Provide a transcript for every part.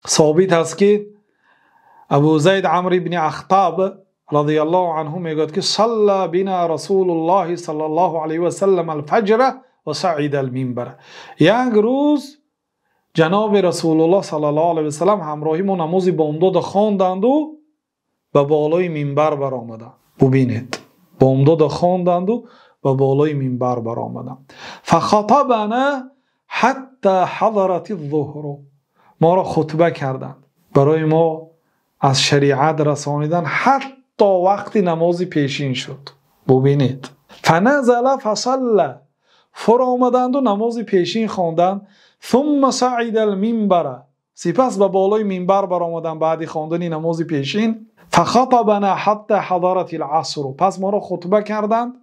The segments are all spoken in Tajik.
Собит аст, ки Абу Зайд Амр ибни Ахтаб розияллоҳу анҳу мегӯяд, ки صلى بنا رسول الله صلى الله عليه وسلم الفجر وصعد المنبر. Як рӯз ҷаноби Расулуллоҳ саллаллоҳу алайҳи васаллам ҳамроҳи мо намози бомдода хонданду ба болои минбар баромаданд. Бубинед, бомдода хонданду ба болои минбар баромаданд. فخطبنا حتى حضرت الظهر. Моро хутба карданд, барои мо аз шариат расонидан, ҳатто вақти намози пешин шуд. Бубинед, فنزل فصلى. Фуромаданду намози пешин хонданд. ثم صعد المنبر. Сипас ба болои минбар баромаданд баъди хондани намози пешин. فخطبنا حتى حضرت العصر. Пас моро хутба карданд,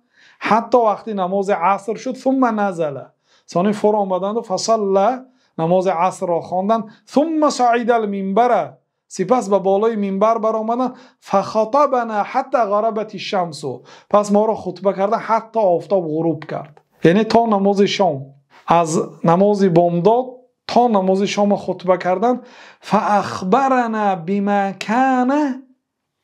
ҳатто вақти намози аср шуд. ثم نزل. Сони фуромаданду فصلى, намози асрро хонданд. ثم صعد المنبر. Сипас ба болои минбар баромаданд. فخطبنا حتى غربت الشمس. Пас моро хутба карданд, ҳатто офтоб ғуруб кард, яъне то намози шом, аз намози бомдод то намози шома хутба карданд. فأخبرنا بما كان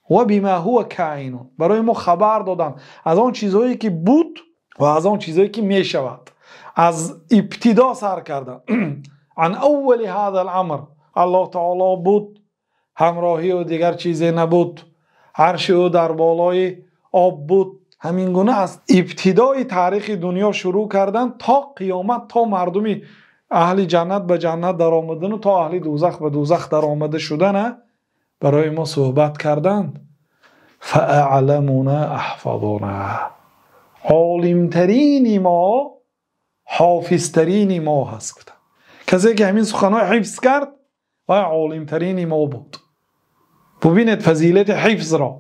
وبما هو كائن. Барои мо хабар доданд аз он чизҳое, ки буд, ва аз он чизҳое, ки мешавад. Аз ибтидо сар карданд, عن أول هذا الأمر. Аллоҳ таоло буд, ҳамроҳи ӯ дигар чизе набуд, арши ӯ дар болои об буд. Ҳамин гуна аз ибтидои таърихи дунё шурӯъ карданд то қиёмат, то мардуми аҳли ҷаннат ба ҷаннат даромадану то аҳли дӯзах ба дӯзах даромада шудана барои мо суҳбат карданд. فأعلمنا أحفظنا. Олимтарини мо ҳофизтарини мо ҳаст, гуфтанд. Касе ки ҳамин суханҳо ҳифз кард, вай олимтарини мо буд. Бубинед фазилати ҳифзро.